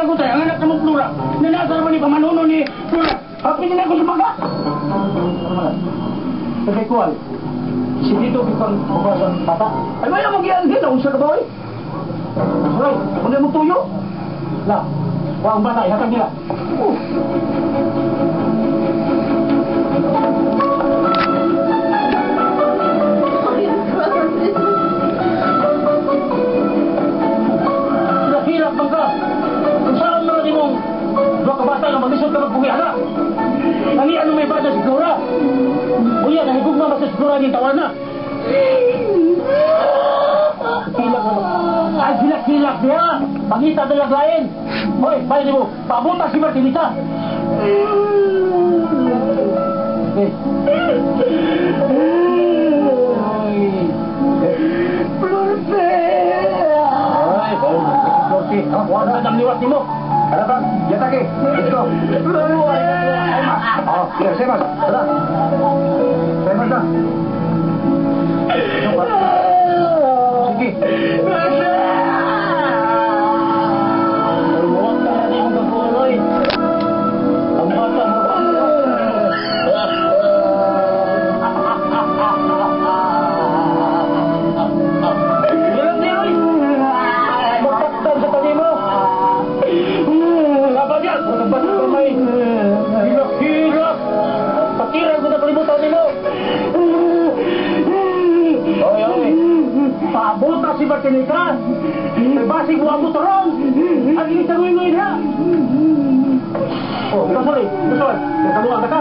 Ko tayo, ang anak na mong Flora, na nasa naman ni pamanuno ni Flora. Hapin nila ko sa baga. Kay Kual, si Tito pang bukasan bata. Ay, wala mong giyan din, unsa ka ba, oy? Hoy, ano mo tuyo? La, wa ang bata, ihatag nila. Oh. Hilak man ka. Kung saan naman imong duha ka bata nga maglisod ka magbuhi ana. Nani ano may bata si Flora? Uya, nahigugma ba si Flora ni tawa na? Hilak naman. Ay, hilak-hilak niya. Pangita na lang lain. Hoy, bayan mo. Pabuta si Martinita. Eh. Ay. Florte! Ay, Florte. Wala na liwat nimo. Tara bang, yatake. Let's go. Oh, here, Semas. Tara. Semas na. Sige. Huwag ka na imong gagawin. Ang bata mo. Ilang di, oy. Magtaktan sa tabi mo. Laban yan. Magabasa kamay. Hilak-hilak. Patiran ko na kalimutan nimo. Oy, oy. Paabota si Martinica. May basig mo ang motorong. Ang init sa nguy-nguy niya. Oh, sorry. Sorry. Nakaluwag ka ka.